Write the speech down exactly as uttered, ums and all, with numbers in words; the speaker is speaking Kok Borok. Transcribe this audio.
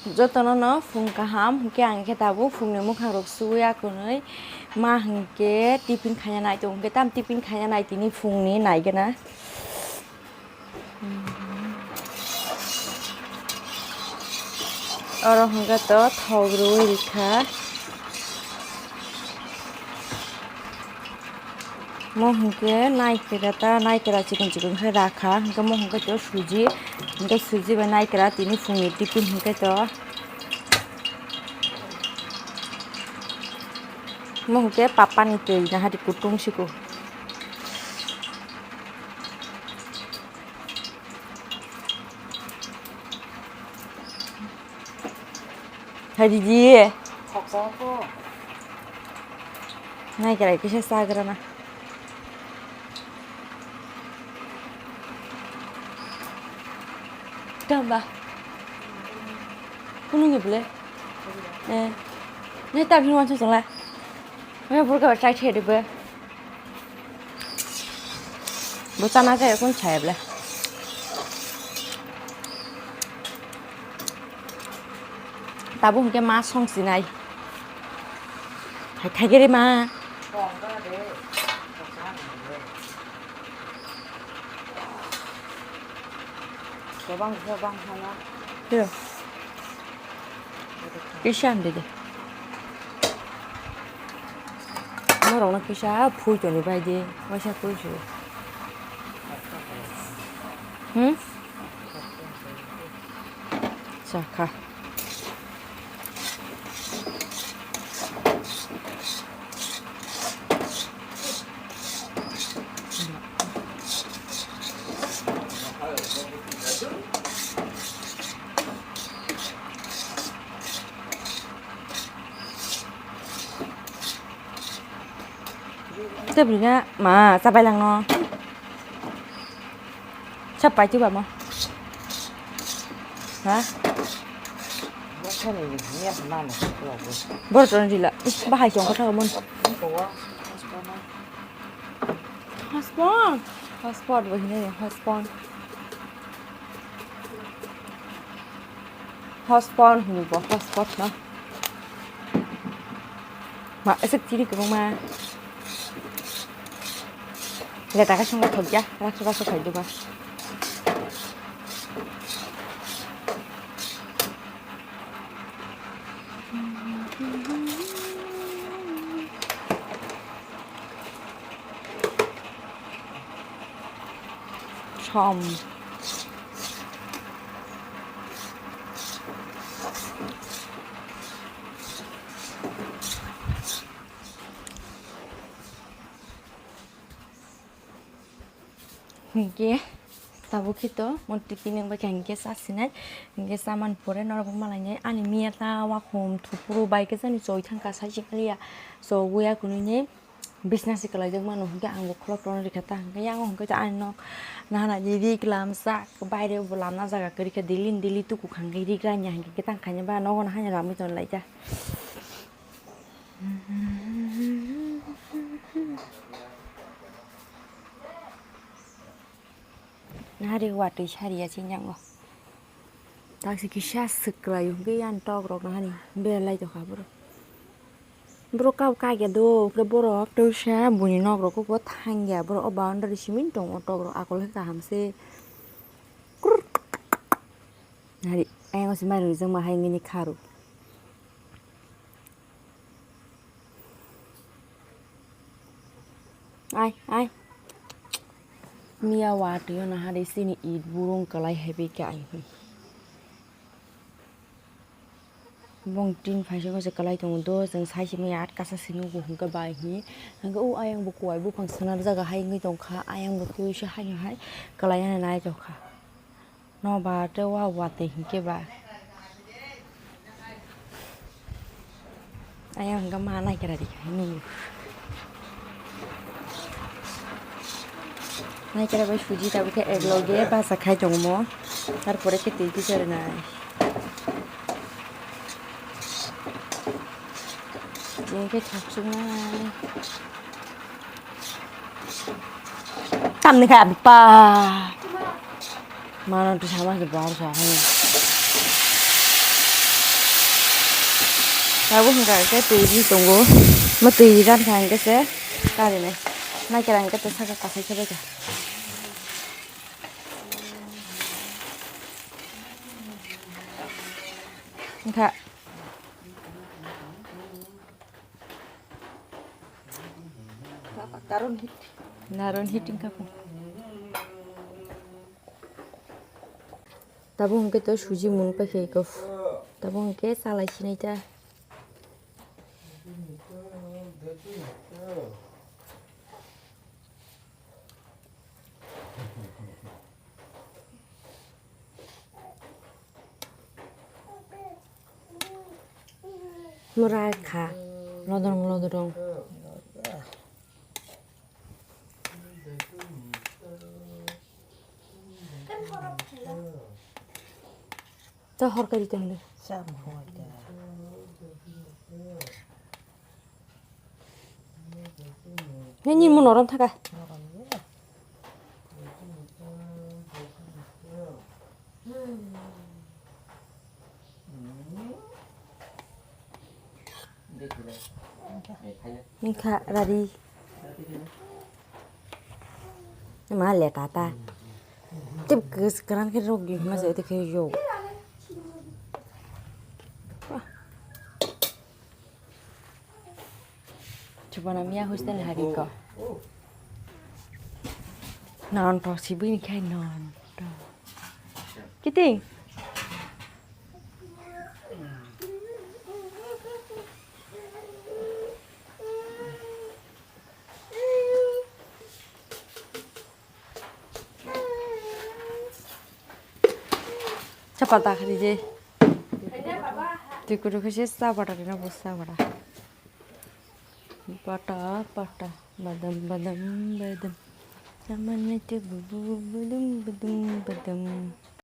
Jotono no phung kaham, hwnkhe ang khe tabuk phungni mwkhang rok suya kwnwi ma hwnkhe tiffin khaina nai tongo, hwnkhe tam tiffin khaina nai tini phungni naigena. Oro hwnkhe to thok rwui rikha. Mo hwnkhe naikra ta, naikra chikon chikon khe rakha, hwnkhe mo hwnkhe to suji, hwnkhe suji bai naikra tini phungni tiffin hwnkhe to. Mo hwnkhe papani twi nahari kutung siko. Hai didi. Khoksa ko. Nai krai kisa sagra na. Tamba. Kunung ni bole. Eh. Nai ta bini wansu sala. Nai burka ba chai chai de ba. Bo chana chai kun chai bole. Tabuk hwnkhe ma song sinai. Hai khaigeri ma. Kebang kebang hana. Yo. Kisa am dede. Norokno kisa phui toni bai di. Waisa phui su. Hmm? Sakha. Tebri na ma chabai langno. Sa pai tu ba mo. Ha? Boro ton rila. Bahai chong kotha mon. Hotspot. Hotspot bo hine hotspot. Hotspot hwnwi bo, hotspot no. Ma, ese chiri kwbangma. Le taka songla thokya, raksa raksa khai duba. Som. Hingke tabuk khe to mon tiffin wngbai kha, hingke cha sinai, hingke cha man pore norok bo malainai ani miya ta wakhom thupuru bai khe jani choi thangkha sai si kaliya, so wuya kunui ni. Bisna se kwlaijak mano, hwnkhe ang bo khulok rwna rikha ta, hwnkhe yang hwnkhe ta ani nok nahana di rik lamjak, baire bo lamna jaga kwrwi kha, daily ni daily tuku kha, hwnkhe rik ranya hwnkhe tang khaina ba nogo no haino lamwi tonlai ta. Nahari watwi sariya se yango. Taksi kisa swk kwlai o, hwnkhe yang tok rok nahani belai tongkha borok. Borok kabo kagya do, hwnkhe borok twisa buini nok rok o thangya. Borok o boundary simi tongo, tok rok akol khe kaham se. Nahari ayang o se mairum rijak ma hai nini kharu. Ai, ai. Miya watwi o nahari chini it burung kwlai hai bai khe ai hwn. Bong tin phaising se kwlai tongo do, chwng sai se maya atkasa se nugo hwnkhe bai hwn. Hwnkhe o ayang bo kuai buphang swnamjak hai wngwi tongkha, ayang bo twi se haino hai kwlai nai nai tongkha. Nobar tei wa watwi hinkhe ba. Ayang hwnkha ma naikra ri nung. Naikra bai suji tabuk khe ek loge bacha khai tongmo. Tarpore khe twi kisa rwnai. Tini khe thakchuknai. Tamni kha pa. Mano tu sama se bar sa hai. Tabuk hwnkha khe twi ri tongo. Mo twi ri rankha hwnkhe se karinai. Naikhe hwnkhe twi saka kasai khe baikha. Wngkha. Naron hit wngkha kho. Tabuk hwnkhe to suji mung paikha iko. Tabuk hwnkhe chalai sinai ta. Mura kha lodrong lodrong. Ta hor kari tong de. Sam hoi ta. He ni mo norom thaka. Norom ye. Wngkha rari. Ma leta ta. Tip kwran khe rok di ma se te khe yo. Chubana miya hostel hari ko. Non to sibui ni khai non to. Kiting. Chapal ta khari je. Twi kudu khe se cha bata rina bo cha bata. Pata pata badam badam badam. Samane te bubu budum budum badam.